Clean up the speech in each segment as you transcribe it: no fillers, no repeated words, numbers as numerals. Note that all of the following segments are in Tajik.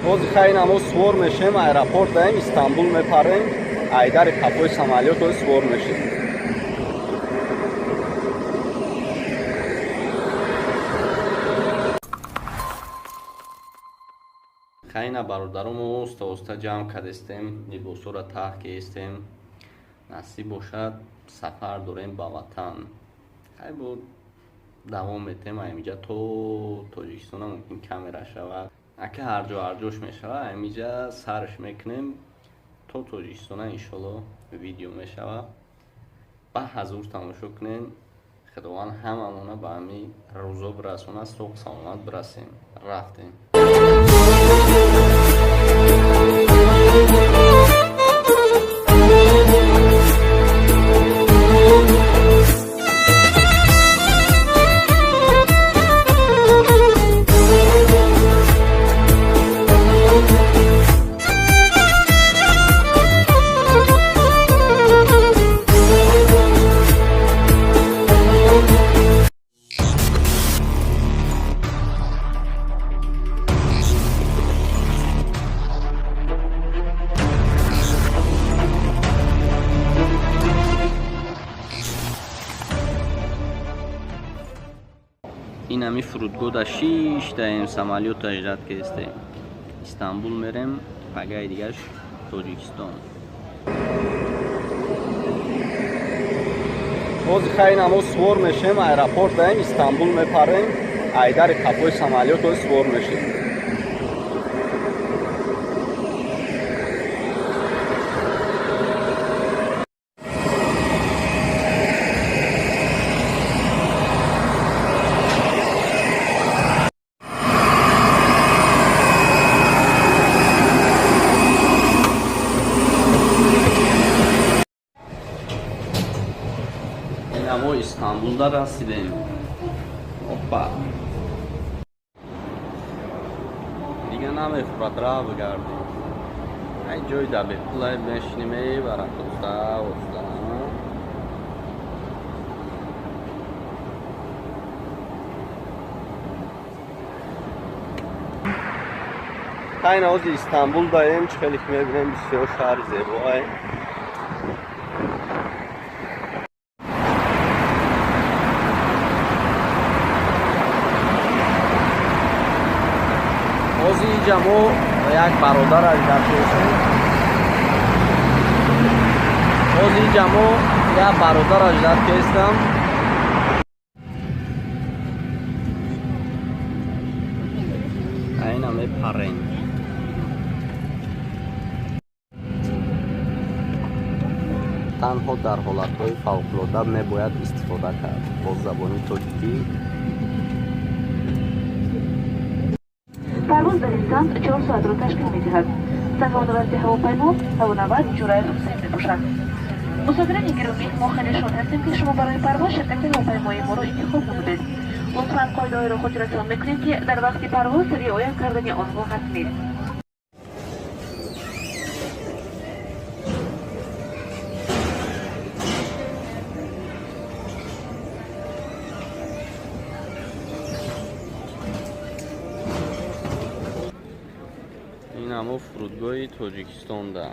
Ҳозир хайна мо сувор мешем, аэропорт даем, Истанбул мепарем, айдари қафои самолёт ҳози сувор мешем. Хайна, бародаро, мо оста оста ҷамъ кардестем, либосҳоро таҳ кестем. Насиб бошад, сафар дорем ба ватан. Хай, бо давом метем аймиҷа то Тоҷикистона, мумкин камера шавад. Ака, ҳарҷо ҳарҷош мешавад, аймиҷа сарш мекунем то Тоҷикистона, иншолло видео мешавад. Ба ҳазур тамошо кунем. Худованд ҳамамона ба ҳами рӯзо бирасонад, соғ саломат бирасем. Рафтем. Ин ҳами фурудгоҳда шиштаем, самолёта ждать кестем. Истанбул мерем, пагаи дигаш Тоҷикистон. Ҳозир хайна мо сувор мешем, аэропорт даем, Истанбул мепарем, айдари қафои самолёт ҳози сувор мешем. Ина мо Истанбулда расидем. Опа, дига намехӯрад, ра бигардем. Ай ҷои да бепулай мешинем, мебарад оста оста. Хайна, ҳозир Истанбул даем. Чӣ хеле ки мебинем, бисёр шаҳри зебоае. Ҳозир инҷа мо як бародараш гаштем. Ҳозир инҷа мо як бародараш ждать кестам. Айна мепарем. Танҳо дар ҳолатҳои фавқулода мебояд истифода кард бо забони тоҷикӣ. Парвоз дар ин самт 4 соатро ташкил медиҳад. Сарҳавонаварди ҳавопаймо ҳавонавард Ҷураев Ҳусайн мебошад. Мусофирони гиромӣ, мо хеле шод ҳастем, ки шумо барои парвоз ширкати ҳавопаймоии моро интихоб намудед. Лутфан қоидаҳоеро хотиррасон мекунем, ки дар вақти парвоз риоя кардани онҳо ҳатмист. Ин ҳамо фурудгоҳи Тоҷикистонда.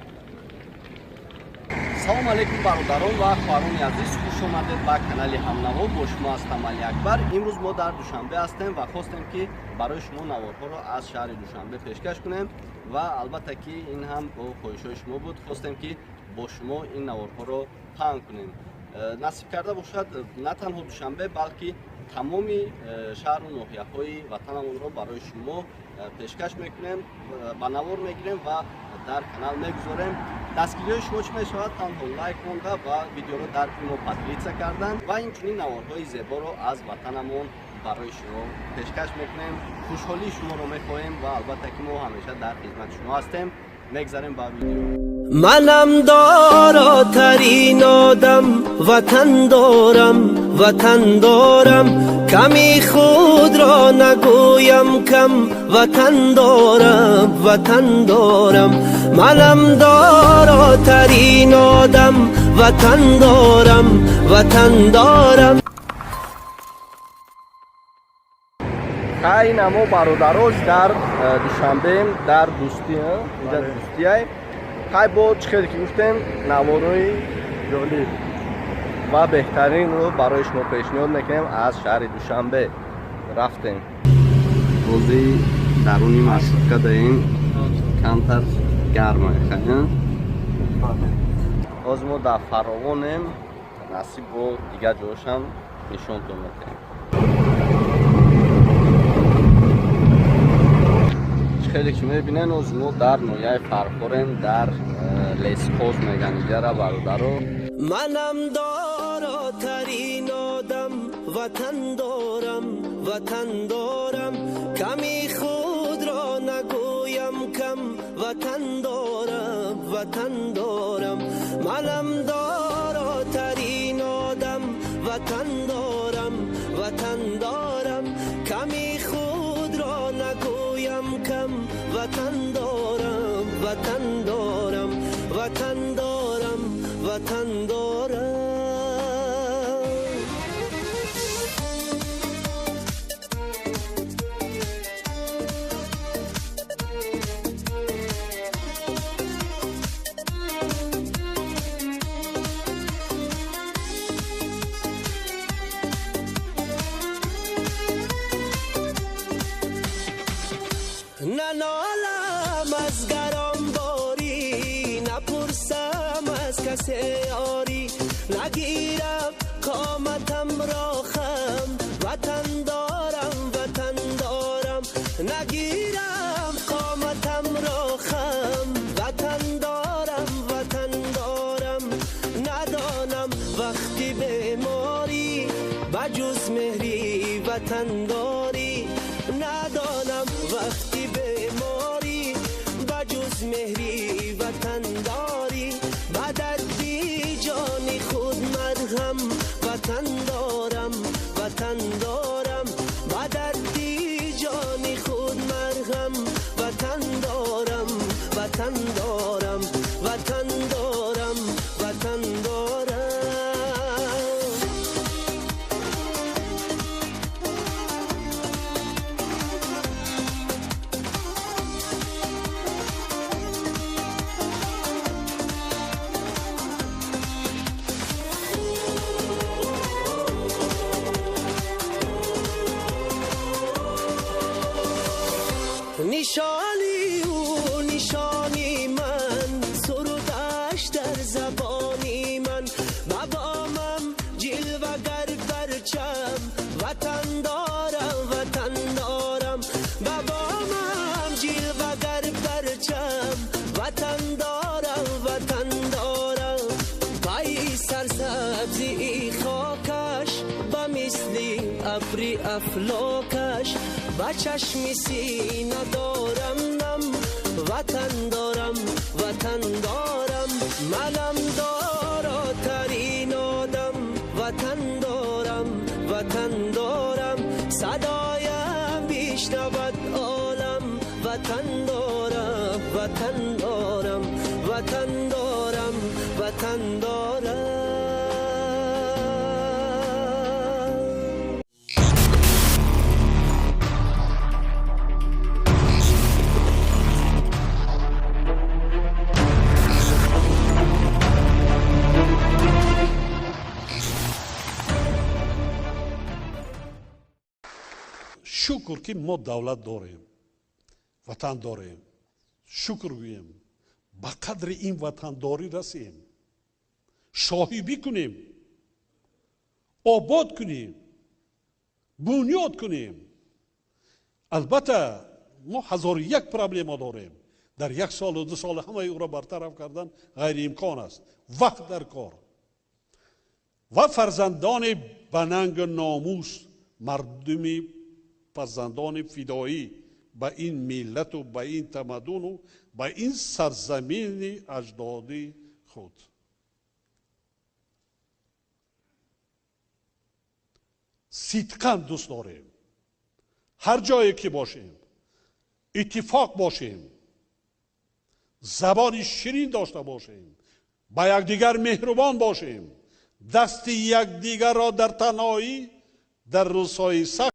Салом алейкум, бародарон ва хоҳарони азиз, хуш омадед ба канали Ҳамнаво. Бо шумо ҳастам Али Акбар. Имрӯз мо дар Душанбе ҳастем ва хостем, ки барои шумо наворҳоро аз шаҳри Душанбе пешкаш кунем ва албатта ки ин ҳам бо хоҳишҳои шумо буд. Хостем, ки бо шумо ин наворҳоро паҳн кунем. Насиб карда бошад, на танҳо Душанбе, балки тамоми шаҳру ноҳияҳои ватанамонро барои шумо пешкаш мекунем, ба навор мегирем ва дар канал мегузорем. Дастгириҳои шумо чӣ мешавад? Танҳо лайк монда ва видеоро дар имо поделиться кардан ва инчунин наворҳои зеборо аз ватанамон барои шумо пешкаш мекунем. Хушҳолии шуморо мехоҳем ва албатта ки мо ҳамеша дар хизмати шумо ҳастем. Мегзарем ба видео. Манам доротарин одам, ватан дорам, ватан дорам. Ками худро нагӯям кам, ватан дорам, ватан дорам. Манам доротарин одам, ватан дорам, ватан дорам. Хай, намо бародарош дар Душанбеем, дар Дӯстӣ, инҷа Дӯстияй. Хай, бо чӣ хеле ки гуфтем, наворои ҷолиб ва беҳтаринро барои шумо пешниҳод мекунем аз шаҳри Душанбе. Рафтем. Бози даруни маршрутка даем, камтар гарма. Хай, ҳозир мо дар Фаровонем, насиб бо дигар ҷоошам нишонтон медиҳем. Хеле ки мебинен, оз мо дар ноҳияи Фархорем, дар Лесхоз меган иҷара, бародаро. Манам доротарин одам, ватан дорам, ватан дорам, ками худро нагӯям кам, ватан дорам, ватан дорам, манам доротарин одам, ватан дорам, ватан дорам, ками худро нагӯям кам, ватан дорам, ватан дорам, ватан дорам, ватан дорам. Нанолам аз гаронборӣ, напурсам аз касе ёрӣ, нагирам қоматамро хам, ватан дорам, ватан дорам, нагирам қоматамро хам, ватан дорам, ватан дорам, надонам вақти беморӣ, ба ҷуз меҳри ватандорӣ, надонам вақти беморӣ, ба ҷуз меҳри ватандорӣ, ба дарди ҷони худ марҳам, ватан дорам, ватан дорам, ба дарди ҷони худ марҳам, ватан дорам, ватан дорам, ватан дорам, ватан дорам. Нишони ӯ нишони ман, сурудаш дар забони ман, ба бомам ҷилвагар парчам, ватан дорам, ватан дорам, ба бомам ҷилвагар парчам, ватан дорам, ватан дорам, пайи сарсабзии хокаш, ба мисли абри афлокаш, ба чашми сина дорам нам, ватан дорам, ватан дорам, манам доротарин одам, ватан дорам, ватан дорам, садоям бишнавад олам, ватан дорам, ватан дорам, ватан дорам, ватан дорам. Шукр, ки мо давлат дорем, ватан дорем. Шукр гӯем, ба қадри ин ватандорӣ расем, шоҳӣ бикунем, обод кунем, бунёд кунем. Албатта, мо 1001 проблема дорем. Дар як солу 2 сол ҳамаи ӯро бартараф кардан ғайриимкон аст. Вақт дар кор ва фарзандони ба нангу номус, мардуми фарзандони фидоӣ ба ин миллату ба ин тамаддуну ба ин сарзамини аҷдодии худ. Сидқан дӯст дорем. Ҳар ҷое ки бошем, иттифоқ бошем, забони ширин дошта бошем, ба якдигар меҳрубон бошем, дасти якдигарро дар танҳоӣ, дар рӯзҳои сахт